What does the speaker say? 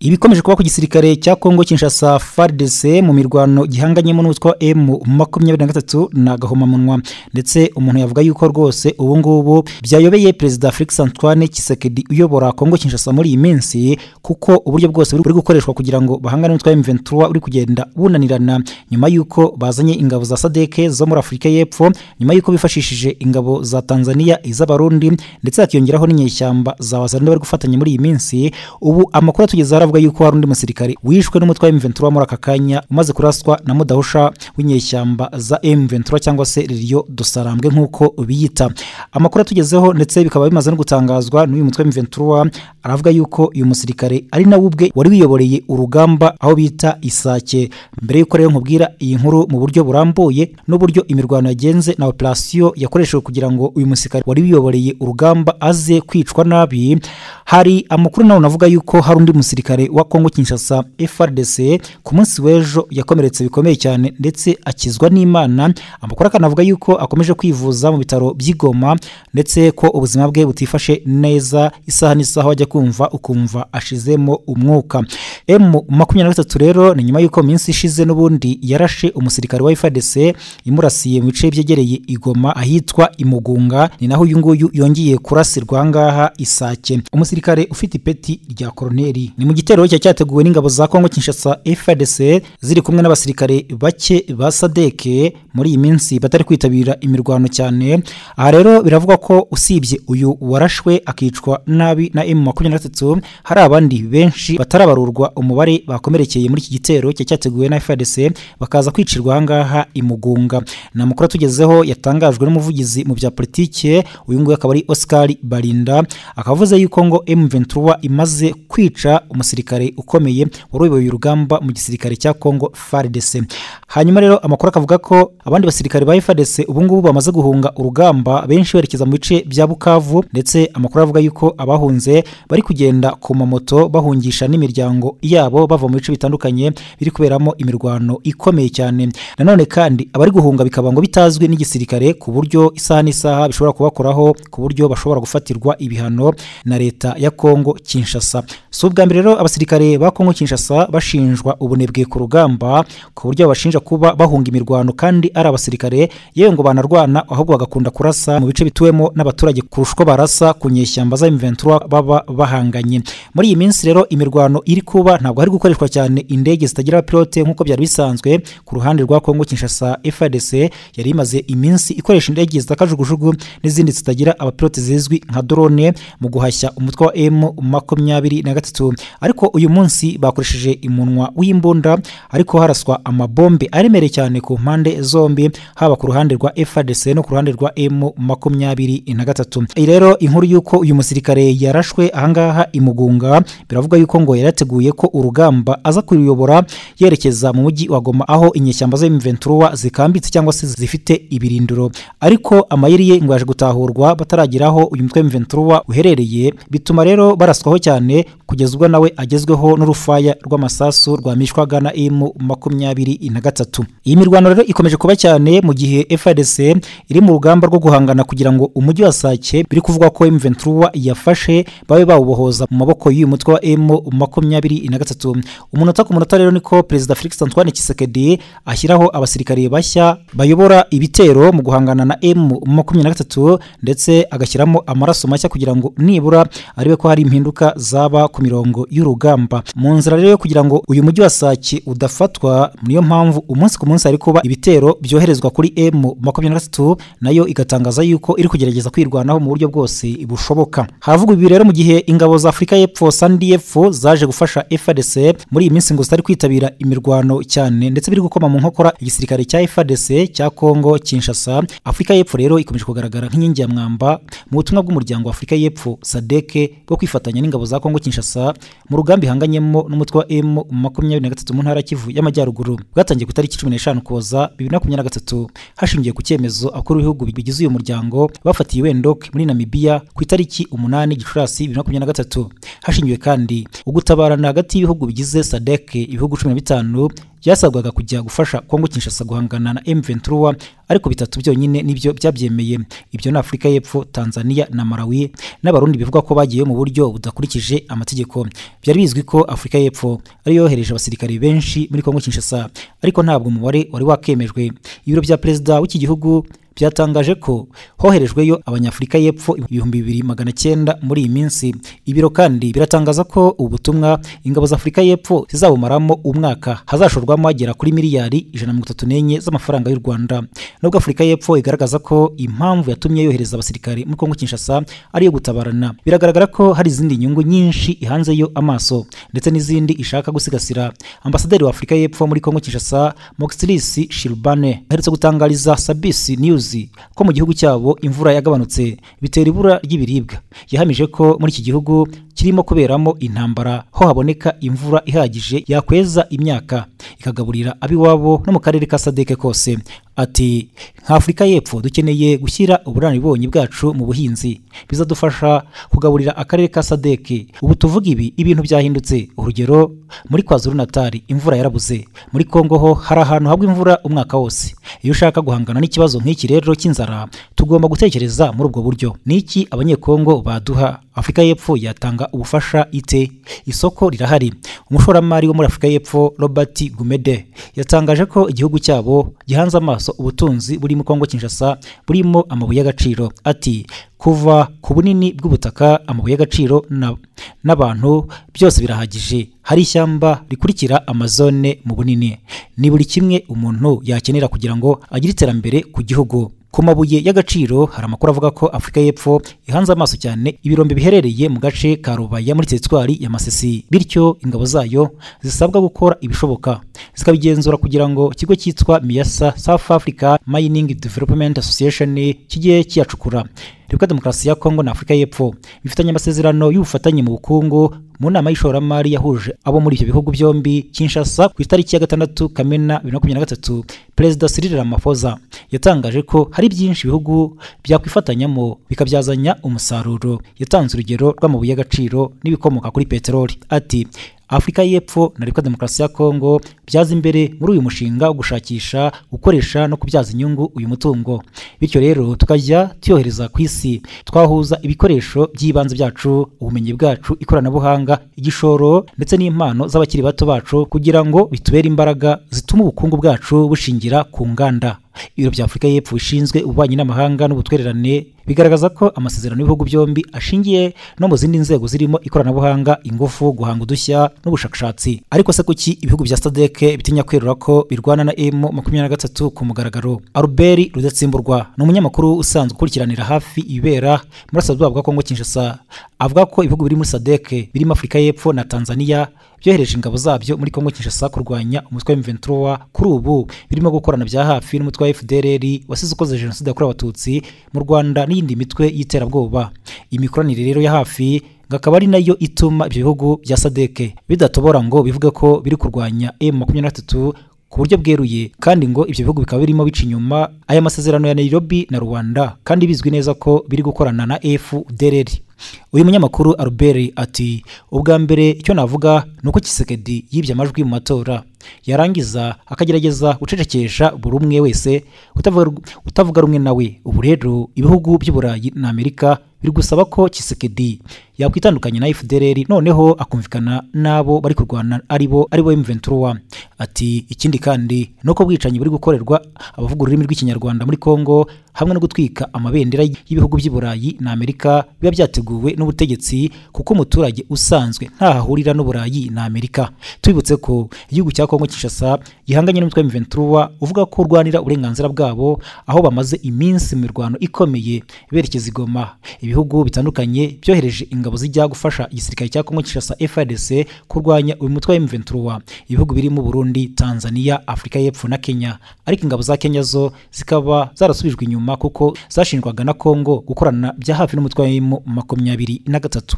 Ibikomeje kuba ku gisirikare cya Kongo Kinshasa FARDC mu mirwano gihanganyemo n'umutwe wa M23 na gahomamunwa, ndetse umuntu yavuga yuko rwose ubu ngubu byayobeye Perezida Felix Antoine Tshisekedi uyobora Kongo Kinshasa muri iyi minsi, kuko uburyo bwose buri gukoreshwa kugira ngo bahangane n'umutwe wa M23 uri kugenda bunanirana, nyuma yuko bazanye ingabo za SADC zo muri Afurika y'Epfo, nyuma yuko bifashishije ingabo za Tanzania, iz'Abarundi, ndetse hakiyongeraho n'inyeshyamba za Wazalendo bari gufatanya muri iyi minsi. Ubu amakuru atugeze aravuga yuko hari undi musirikare wishwe n'umutwe wa M23 muri aka kanya, umaze kuraswa na mudahusha w'inyeshyamba za M23 cyangwa se Liliyo Dosarambwe nk'uko biyita. Amakuru atugezeho ndetse bikaba bimaze no gutangazwa n'uyu mutwe wa M23, aravuga yuko uyu musirikare ari nawe ubwe wari wiyoboreye urugamba aho bita Isake. Mbere yuko rero nkubwira iyi nkuru mu buryo burambuye n'uburyo imirwano yagenze na operation yakoreshejwe kugira ngo uyu musirikare wari wiyoboreye urugamba aze kwicwa nabi, hari amakuru nawe navuga yuko hari undi musirikare wa Kongo Kinshasa FARDC ku munsi w'ejo yakomeretse bikomeye cyane ndetse akizwa n'Imana. Amakuru akanavuga yuko akomeje kwivuza mu bitaro by'Igoma ndetse ko ubuzima bwe butifashe neza, isaha n'isaha wajya kumva ukumva ashizemo umwuka. M23 rero ni nyuma yuko minsi ishize n'ubundi yarashe umusirikare wa FARDC imurasiye mu bice byegereye Igoma ahitwa Imugunga, ni naho uyu nguyu yongeye kurasirwa ngaha Isake, umusirikare ufite ipeti rya koroneri. Ni mu gitero cya cyateguwe n'ingabo za Kongo Kinshasa FARDC ziri kumwe n'abasirikare bake ba SADC muri iyi minsi batari kwitabira imirwano cyane. Aha rero biravugwa ko usibye uyu warashwe akicwa nabi na M23, hari abandi benshi batarabarurwa umubare bakomerekeye muri iki gitero cya cyateguwe na FARDC bakaza kwicirwa ahangaha Imugunga. Na makuru tugezeho yatangajwe n'umuvugizi mu bya politike, uyu nguyu akaba ari Oscar Barinda, akavuze yuko ngo M23 imaze kwica umusirikare ukomeye wari uyoboye urugamba mu gisirikare cya Kongo FARDC. Hanyuma rero amakuru akavuga ko abandi basirikare ba FARDC ubu ngubu bamaze guhunga urugamba, benshi berekeza mu bice bya Bukavu, ndetse amakuru avuga yuko abahunze bari kugenda ku mamoto bahungisha n'imiryango yabo bava mu bice bitandukanye biri kuberamo imirwano ikomeye cyane. Nanone kandi abari guhunga bikaba ngo bitazwi n'igisirikare, ku buryo isaha n'isaha bishobora kubakoraho, ku buryo bashobora gufatirwa ibihano na leta ya Kongo Kinshasa. Si ubwa mbere rero abasirikare ba Kongo Kinshasa bashinjwa ubunebwe ku rugamba, ku buryo bashinja kuba bahunga imirwano kandi ari abasirikare, yewe ngo banarwana ahubwo bagakunda kurasa mu bice bituwemo n'abaturage kurusha uko barasa ku nyeshyamba za M23 baba bahanganye. Muri iyi minsi rero imirwano iri kuba ntabwo hari gukoreshwa cyane indege zitagira abapilote nk'uko byari bisanzwe. Ku ruhande rwa Kongo Kinshasa FARDC yari imaze iminsi ikoresha indege zitakajugujugu n'izindi zitagira abapilote zizwi nka drone mu guhashya umutwe wa M23, ariko uyu munsi bakoresheje imunwa w'imbunda, ariko haraswa amabombe aremereye cyane ku mpande zombi, haba ku ruhande rwa FARDC no ku ruhande rwa M23. Iyi rero inkuru yuko uyu musirikare yarashwe ahangaha Imugunga, biravuga yuko ngo yarateguye ko urugamba aza kuyobora yerekeza mu mujyi wa Goma aho inyeshyamba za M23 zikambitse cyangwa se zifite ibirindiro, ariko amayeri ye ngo yaje gutahurwa batarageraho uyu mutwe M23 uherereye, bituma rero baraswaho cyane kugeza ubwo nawe agezweho n'urufaya rw'amasasu rwamishwaga na M23. Iyi mirwano rero ikomeje kuba cyane mu gihe FARDC iri mu rugamba rwo guhangana kugira ngo umujyi wa Sake biri kuvugwa ko M23 yafashe babe bawubohoza mu maboko y'uyu mutwe wa M23. Umunota ku munota rero niko Perezida Felix Antoine Tshisekedi ashyiraho abasirikare bashya bayobora ibitero mu guhangana na M23, ndetse agashyiramo amaraso mashya kugira ngo nibura arebe ko hari impinduka zaba ku mirongo y'urugamba. Mu nzira rero kugira ngo uyu mujyi wa Sake udafatwa, niyo mpamvu umunsi ku munsi hari kuba ibitero byoherezwa kuri M23, nayo igatangaza yuko iri kugerageza kwirwanaho mu buryo bwose bushoboka. Havugwa ibi rero mu gihe ingabo za Afurika y'Epfo SANDF zaje gufasha FARDC muri iyi minsi ngo zitari kwitabira imirwano cyane, ndetse biri gukoma mu nkokora igisirikare cya FARDC cya Kongo Kinshasa. Afurika y'Epfo rero ikomeje kugaragara nk'inkingi ya mwamba mu butumwa bw'umuryango wa Afurika y'Epfo SADC bwo kwifatanya n'ingabo za Kongo Kinshasa mu rugamba ihanganyemo n'umutwe wa M23 mu ntara Kivu y'Amajyaruguru, bwatangiye ku tariki 15 Ukuboza 2023, hashingiye ku cyemezo abakuru b'ibihugu bigize uyu muryango bafatiye Windhoek muri Namibia ku itariki 8 Gicurasi 2023. Hashingiwe kandi ugutabarana hagati y'ibihugu bigize SADC, ibihugu 15 byasabwaga kujya gufasha Kongo Kinshasa guhangana na M23, ariko bitatu byonyine nibyo byabyemeye. Ibyo ni Afurika y'Epfo, Tanzania na Malawi, n'Abarundi bivuga ko bagiye mu buryo budakurikije amategeko. Byari bizwi ko Afurika y'Epfo ari yohereje abasirikare benshi muri Kongo Kinshasa, ariko ntabwo umubare wari wakemejwe. Ibiro bya perezida w'iki gihugu byatangaje ko hoherejweyo Abanyafurika y'Epfo 2900 muri iyi minsi. Ibiro kandi biratangaza ko ubutumwa ingabo za Afurika y'Epfo zizabumaramo umwaka hazashorwamo agera kuri miliyari 134 z'amafaranga y'u Rwanda. Nubwo Afurika y'Epfo igaragaza ko impamvu yatumye yohereza abasirikare muri Kongo Kinshasa ari yo gutabarana, biragaragara ko hari izindi nyungu nyinshi ihanzeyo amaso ndetse n'izindi ishaka gusigasira. Ambasaderi wa Afurika y'Epfo muri Kongo Kinshasa, Moxilisi Shilubane, aherutse gutangariza Sabis News ko mu gihugu cyabo imvura yagabanutse bitera ibura ry'ibiribwa. Yahamije ko muri iki gihugu kirimo kuberamo intambara ho haboneka imvura ihagije yakweza imyaka ikagaburira abiwabo no mu karere ka Sadeke kose. Ati nka Afurika y'Epfo dukeneye gushyira ubunararibonye bwacu mu buhinzi, bizadufasha kugaburira akarere ka Sadeke. Ubu tuvuga ibi ibintu byahindutse. Urugero muri KwaZulu Natal imvura yarabuze, muri Kongo ho hari ahantu hagwa imvura umwaka wose. Iyo ushaka guhangana n'ikibazo nk'iki rero cy'inzara, tugomba gutekereza muri ubwo buryo. Niki Abanyekongo baduha? Afurika y'Epfo yatanga ubufasha ite? Isoko rirahari. Umushoramari wo muri Afurika y'Epfo Robert Gumede yatangaje ko igihugu cyabo gihanze amaso ubutunzi buri mu Kongo Kinshasa burimo amabuye y'agaciro. Ati kuva ku bunini bw'ubutaka, amabuye y'agaciro n'abantu byose birahagije. Hari ishyamba rikurikira Amazone mu bunini. Ni buri kimwe umuntu yakenera kugira ngo agire iterambere ku gihugu. Ku mabuye y'agaciro hari amakuru avuga ko Afurika y'Epfo ihanze amaso cyane ibirombe biherereye mu gace ka Rubaya muri teritwari ya Masisi, bityo ingabo zayo zisabwa gukora ibishoboka zikabigenzura kugira ngo ikigo cyitwa Miyasa South Africa Mining Development Association kijye kiyacukura. Repubulika Demokarasi ya Kongo na Afurika y'Epfo bifitanye amasezerano y'ubufatanye mu bukungu mu nama y'ishoramari yahuje abo muri ibyo bihugu byombi Kinshasa ku itariki ya 6 Kamena 2023. Perezida Cyril Ramaphosa yatangaje ko hari byinshi bihugu byakwifatanyamo bikabyazanya umusaruro. Yatanze urugero rw'amabuye y'agaciro n'ibikomoka kuri peteroli. Ati Afurika y'Epfo na Repubulika Demokarasi ya Kongo byaza imbere muri uyu mushinga wo gushakisha, gukoresha no kubyaza inyungu uyu mutungo. Bityo rero tukajya tuyohereza ku isi, twahuza ibikoresho by'ibanze byacu, ubumenyi bwacu, ikoranabuhanga, igishoro ndetse n'impano z'abakiri bato bacu kugira ngo bitubere imbaraga zituma ubukungu bwacu bushingira ku nganda. Ibiro bya Afurika y'Epfo bishinzwe ububanyi n'amahanga n'ubutwererane bigaragaza ko amasezerano y'ibihugu byombi ashingiye no mu zindi nzego zirimo ikoranabuhanga, ingufu, guhanga udushya n'ubushakashatsi. Ariko se kuki ibihugu bya SADC bitinya kwerura ko birwana na M23 ku mugaragaro? Albert Rudatsimburwa ni umunyamakuru usanzwe ukurikiranira hafi ibibera muri Burasirazuba bwa Kongo Kinshasa. Avuga ko ibihugu biri muri SADC birimo Afurika y'Epfo na Tanzania byohereje ingabo zabyo muri Kongo Kinshasa kurwanya umutwe wa M23, kuri ubu birimo gukorana bya hafi n'umutwe wa FDLR wasize ukoze jenoside yakorewe Abatutsi mu Rwanda n'iyindi mitwe y'iterabwoba. Imikoranire rero ya hafi ngakaba ari nayo ituma ibyo bihugu bya SADC bidatobora ngo bivuge ko biri kurwanya M23 ku buryo bweruye, kandi ngo ibyo bihugu bikaba birimo bica inyuma aya masezerano ya Nairobi na Rwanda, kandi bizwi neza ko biri gukorana na FDLR. Uyu munyamakuru Albert ati ubwa mbere icyo navuga nuko Tshisekedi yibye amajwi mu matora, yarangiza akagerageza gucecekesha buri umwe wese utavuga rumwe nawe. Ubu rero ibihugu by'Uburayi na Amerika biri gusaba ko Tshisekedi yakwitandukanya na FDLR noneho akumvikana nabo bari kurwana aribo M23. Ati ikindi kandi nuko bwicanyi buri gukorerwa abavuga ururimi rw'Ikinyarwanda muri Kongo hamwe no gutwika amabendera y'ibihugu by'Uburayi na Amerika biba byateguwe n'ubutegetsi, kuko umuturage usanzwe ntahahurira n'Uburayi na Amerika. Tubibutse ko igihugu cya Kongo Kinshasa gihanganye n'umutwe wa M23 uvuga ko urwanira uburenganzira bwabo, aho bamaze iminsi mu mirwano ikomeye berekeza i Goma. Ibihugu bitandukanye byohereje ingabo zijya gufasha igisirikare cya Kongo Kinshasa FARDC kurwanya uyu mutwe wa M23. Ibihugu birimo Burundi, Tanzania, Afurika y'Epfo na Kenya, ariko ingabo za Kenya zo zikaba zarasubijwe inyuma kuko zashinjwaga na Kongo gukorana bya hafi n'umutwe wa M23.